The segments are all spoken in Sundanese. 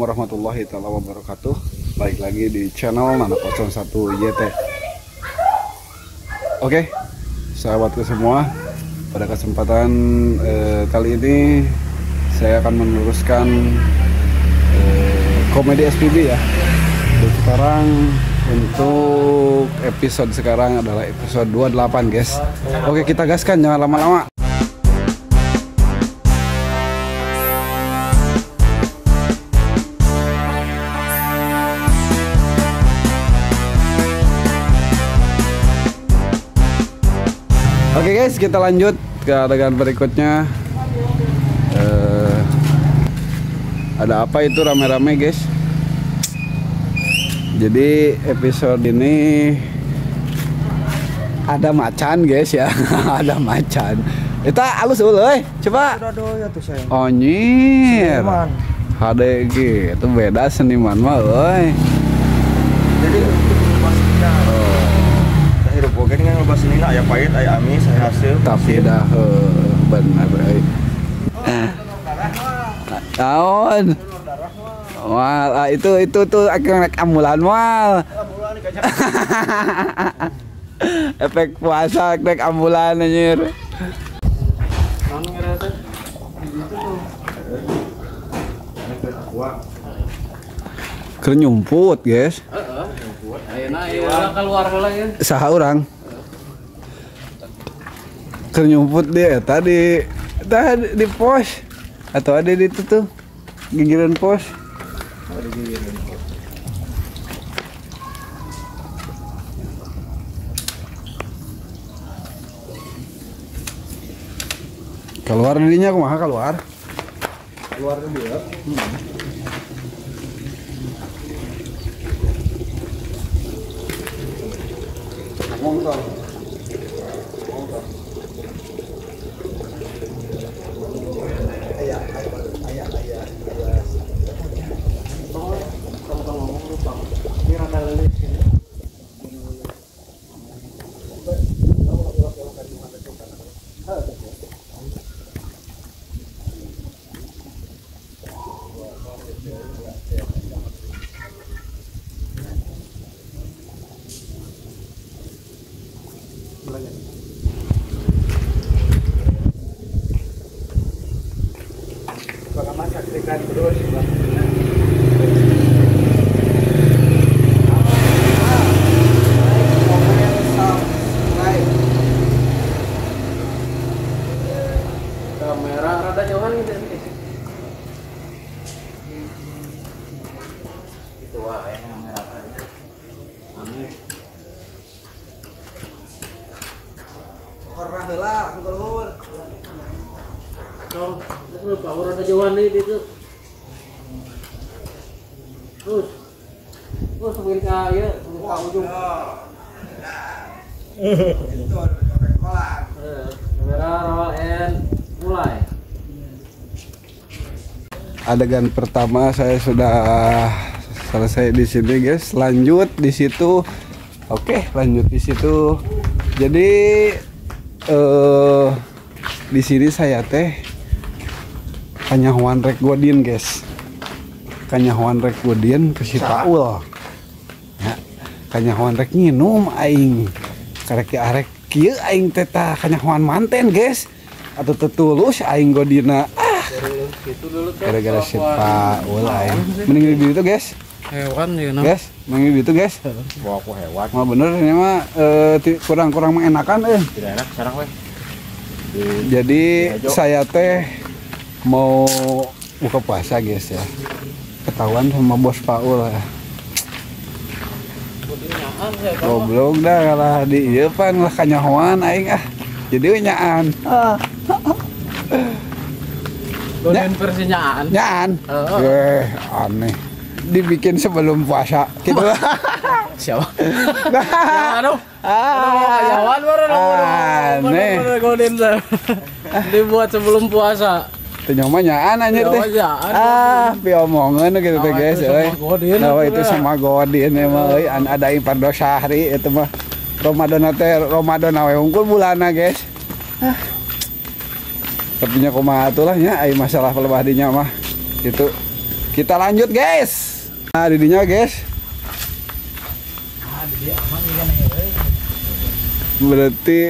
warahmatullahi taala wabarakatuh. Balik lagi di channel Nana 01 YT. Oke, sahabatku semua, pada kesempatan kali ini saya akan meneruskan komedi SPB ya. Dan sekarang untuk episode sekarang adalah episode 28 guys. Oke, kita gaskan, jangan lama-lama. Oke guys, kita lanjut ke adegan berikutnya. Ada apa itu rame-rame guys? Jadi episode ini ada macan guys ya. Ada macan. Itu halus euy, coba. Onyir. HD gitu beda seniman mah euy. Jadi hirup oge dengan loba senina aya pahit, aya amis, aya hasil. Tapi dah bener euy. Naon? Wah, itu tuh akhirnya ambulan wal. Efek puasa efek ambulan anjir. Keur nyumput, guys. Ayeuna ieu keluar heula ya. Saha urang? Keur nyumput dia tadi. Tah di pos atau ada di itu tuh. Gigiran pos. Keluar dirinya kumaha keluar? Keluar dia. Motor. Motor. Ayah, ayah, ayah, ayah. Tong ngomong lu bang. Ini rada lelis ini. Saksikan terus. Kamera rada jauhan gitu. Itu wae kamera. Aneh. Korah heula, luhur. Tong, itu power rada jauhan nih itu. Terus, terus sampai ke ya, sampai ke ujung. Itu ada kolam. Kamera roll and mulai. Adegan pertama saya sudah selesai di sini guys. Lanjut di situ. Oke, lanjut di situ. Jadi di sini saya teh kanyahoan rek godin guys. Kanyahoan rek godin ke si Paul. Ya, kanyahoan rek nginum aing. Karek arek kieu aing teh tah kanyahoan manten guys. Atau tetulus aing godina. Ah. Gara-gara si Paul aing. Mending di ditu guys. Hewan ya guys, mending di ditu guys. Wah, aku hewan. Mah bener ini mah kurang-kurang mengenakan euy. Tidak enak sekarang weh. Jadi saya teh mau buka puasa guys ya. Ketahuan sama bos Paul ya. Goblok dah kalah di ieu pan lah kanyahoan aing ah. Jadi we nyaan. Goden versi nyaan. Nyaan. Aneh. Dibikin sebelum puasa gitu. Siapa? Aduh. Kanyahoan baru aneh. Goden dibuat sebelum puasa. Teu nyaho nyaan anjir teh. Ah, piomongeun gitu teh guys euy. Nah, itu sama godin emang euy ada ing Pardosahri itu mah. Ramadan teh Ramadan we hungkul bulanna guys. Ah. Tapi nya kumaha atuh lah nya ai masalah pelebah dinya mah. Gitu. Kita lanjut, guys. Nah, didinya, guys. Ah, di aman ieu kan euy. Berarti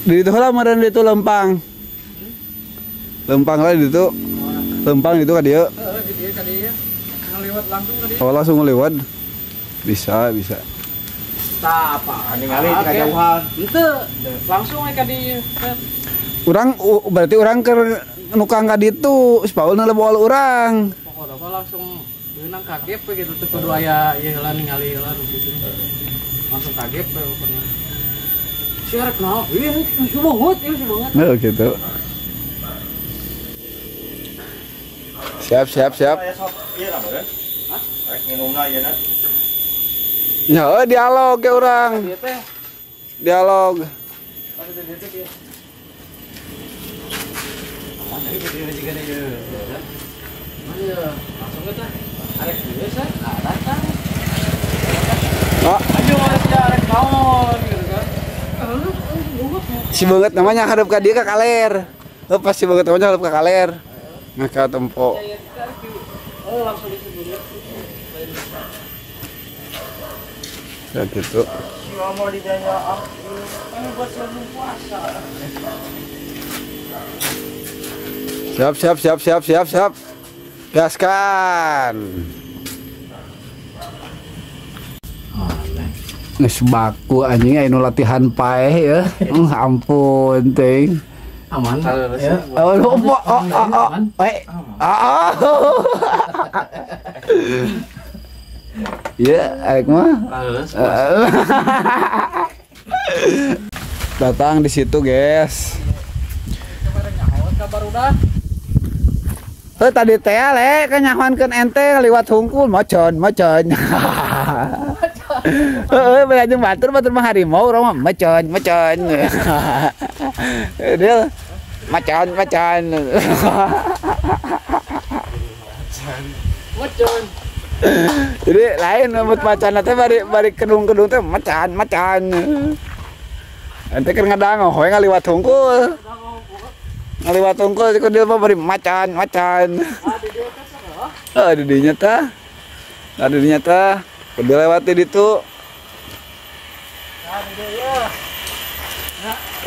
di ditu heula meureun ditu lempang. Lempang lah di ditu. Lempang itu ka dieu. Heeh, di dieu ka dieu. Ngaliwat langsung ka dieu. Oh, langsung ngaliwat. Bisa, bisa. Tah apa? Ningali ka jauhan. Henteu, langsung we ka dieu. Urang berarti urang keur nukang ka ditu, si Paul nalebol urang. Pokokna mah langsung beunang kaget we gitu teu kudu aya ieu heula ningali heula gitu. Langsung kaget we pokokna. Si arek naon? Ieu si banget, ieu si banget. Nah, gitu. Siap, siap, siap. Ieu na meureun. Hah? Rek minumna ieu na. Ya, dialog ke urang. Dialog. Si banget namanya hadap ka dia ka kaler. Oh, pasti banget namanya hadap ka kaler. Nah, ka tempo. Oh, langsung disebut. Ya gitu. Siap, siap, siap, siap, siap, siap. Gaskan. Geus baku anjing aya nu latihan paeh ya. Ampun teuing. Aman. Ya. Oh, oh, oh, oh. Eh. Oh. Ya, arek mah. Datang di situ, guys. Heuh tadi teh le kanyahoankeun ente ngaliwat hungkul macan, macan. Heeh, beda jeung batur, batur mah harimau, urang mah macan, macan. Dia macan, macan. Macan. Jadi lain rambut macan teh bari kedung-kedung teh macan, macan. Ente keur ngadango hoy ngaliwat hungkul. Ngaliwat hungkul ku dia mah bari macan, macan. Heeh, di dinya tah. Nah, di dinya tah. Kudu lewat di ditu.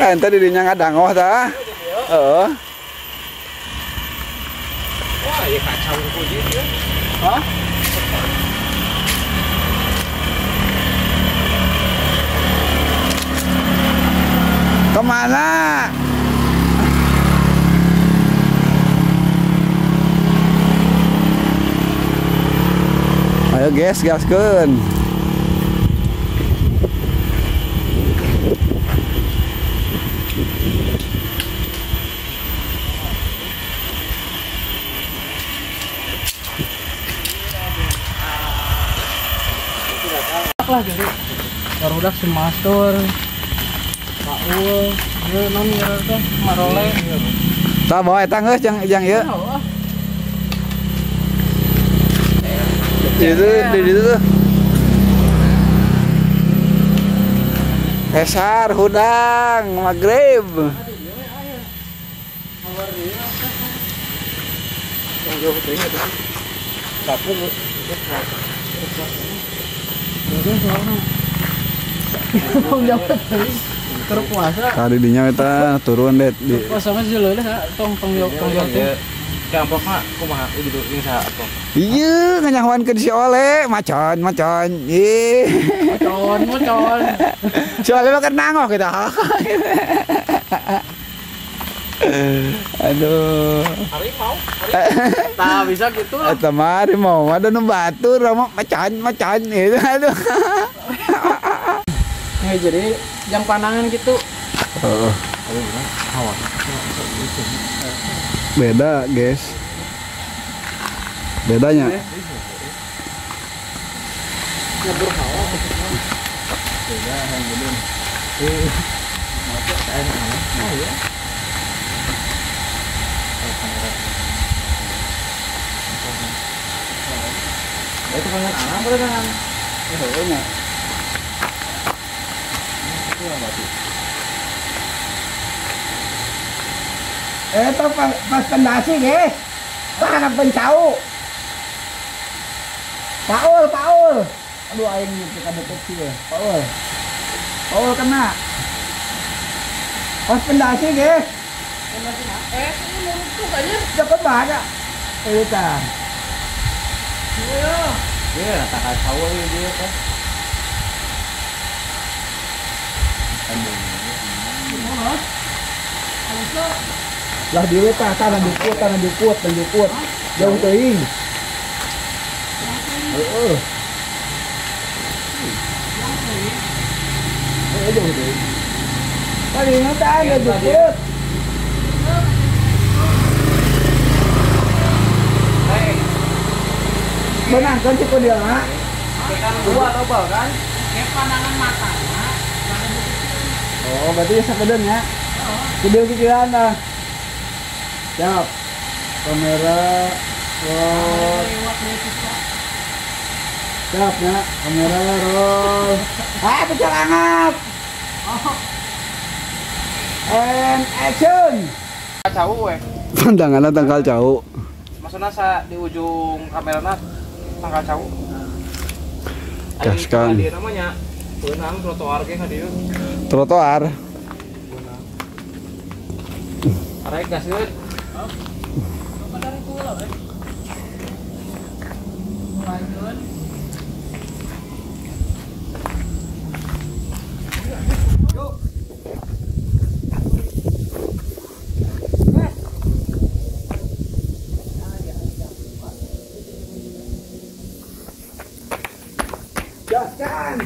Kan ente di dinya ngadango tah. Heeh. Wah, ieu kacau hungkul ieu. Hah? Kemana? Ayo guys, gaskeun. Lah jadi barudak si Mastur, Paul, ieu non ngaran teh Marole. Tah bawa eta geus jang ieu. Itu di situ tuh. Esar hudang maghrib. Tadi dinya eta turun deh di. Puasa mah sih leulah tong tong tong teh. Kelompokna kumaha gitu jeung saha atuh. Ieu nganyahoankeun si Ole, macan macan. Ih. Macan macan. Si Ole mah keur nangoh kita. Aduh. Harimau. Tah bisa gitu lah. Eta mah harimau, ada nu batur macan macan gitu aduh. Ya, jadi yang pandangan gitu. Heeh. Beda, guys. Bedanya. Itu pengen anak boleh kan? Itu pas pendasi, guys. Wah, anak pencau. Paul, Paul. Aduh aing kita deteksi ya. Paul. Paul kena. Pas pendasi guys. Pendasi mah. Ini tuh aja. Dapat banyak. Eta. Iya. Iya, tangkal sawah ya dia teh. Lah dieu tah tanah jukut, tanah jukut, tanah jukut. Jauh teuing. Heeh. Heeh, jauh teuing. Tadi tah ada jukut. Benang kan sih dia mah. Dua loba kan? Kayak pandangan mata. Oh, berarti ya sakedeung ya. Kidul kikiran dah. Siap. Kamera roll. Siap ya, kamera roll. Ah, pecalangat. And action. Cau we. Pandanganna tangkal cau. Maksudna sa di ujung kamerana tangkal cau. Gaskan. Di namanya beunang trotoar ge ka dieu. Trotoar. Arek gas deui. Gaskan.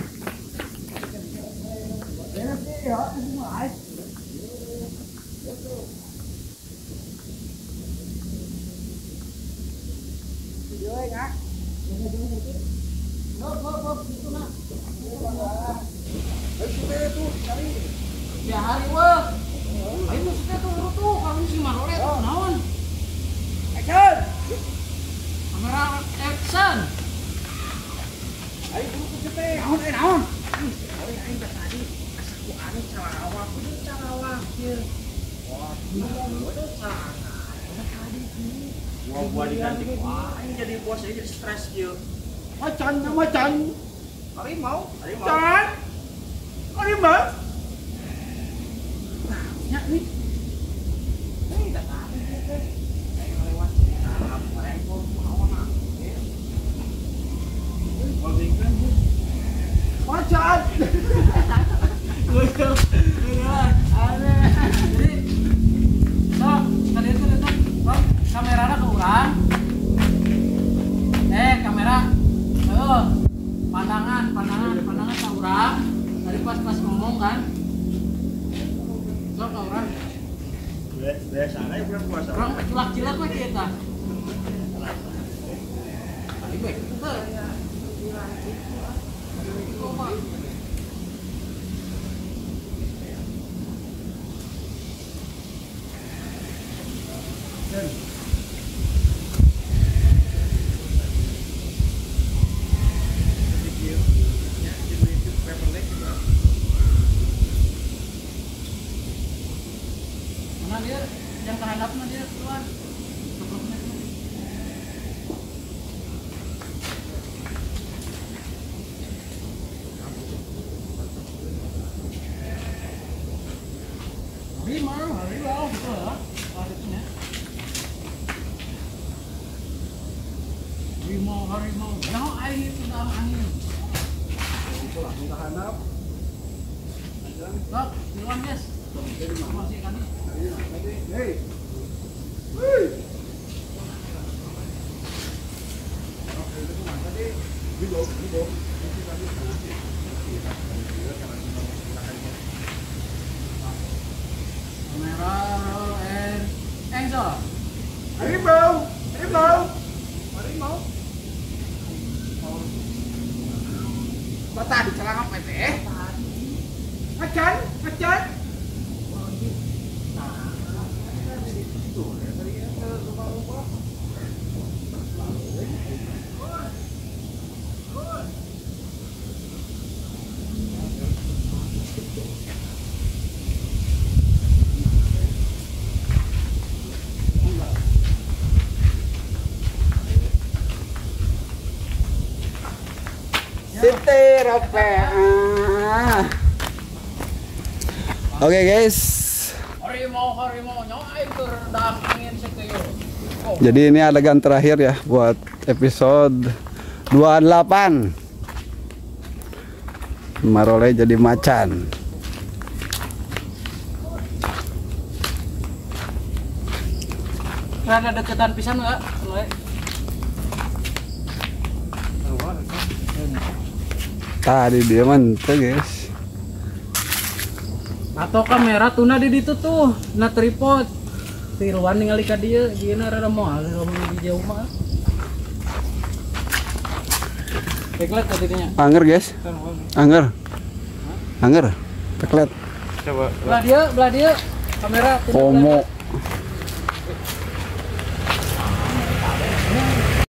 Ya hari wah. Ayo maksudnya tuh urut tuh kami si marore tuh naon. Action. Kamera action. Ayo urut tuh teh. Naon eh naon. Aing aing teh tadi asa ku anu calawak, kudu calawak ieu. Wah, itu tadi ini. Gua diganti. Wah, aing jadi bos aing jadi stres ieu. Macan, macan. Harimau, harimau. Macan. Harimau. Ya nih. Nih dah tadi teh. Aing lewat merengkol naon Macan. Aneh. Jadi sok tadi itu itu kamerana ke urang. Kamera. Heuh. Pandangan, pandangan, pandangan ka urang. Tadi pas-pas ngomong kan. Sok ka urang. Biasana bulan puasa. Urang culak-cilak we kieu tah. Tadi bae kitu teh. Mana dia yang terhadapnya dia keluar sebelumnya. Harimau, harimau gitu ya, harusnya. Harimau, harimau, jauh air itu dalam angin. Itu langsung terhadap. Sok, duluan guys. Masih kan? Hei, hei. Kamera roll and action. Harimau, harimau, harimau. Batah di celana PT. Macan, macan. Siti rope. Oke guys. Harimau nyoai keur daang angin sakieu. Jadi ini adegan terakhir ya buat episode 28. Marole jadi macan. Rada deketan pisan enggak? Tadi dia mantep guys. Atau kamera tuna di ditu tuh, na tripod. Tiluan ningali ka dieu, dieuna rada moal lamun di jauh mah. Teklet tadinya. Angger guys. Angger. Angger. Teklet. Coba. Belah dieu, kamera. Komo.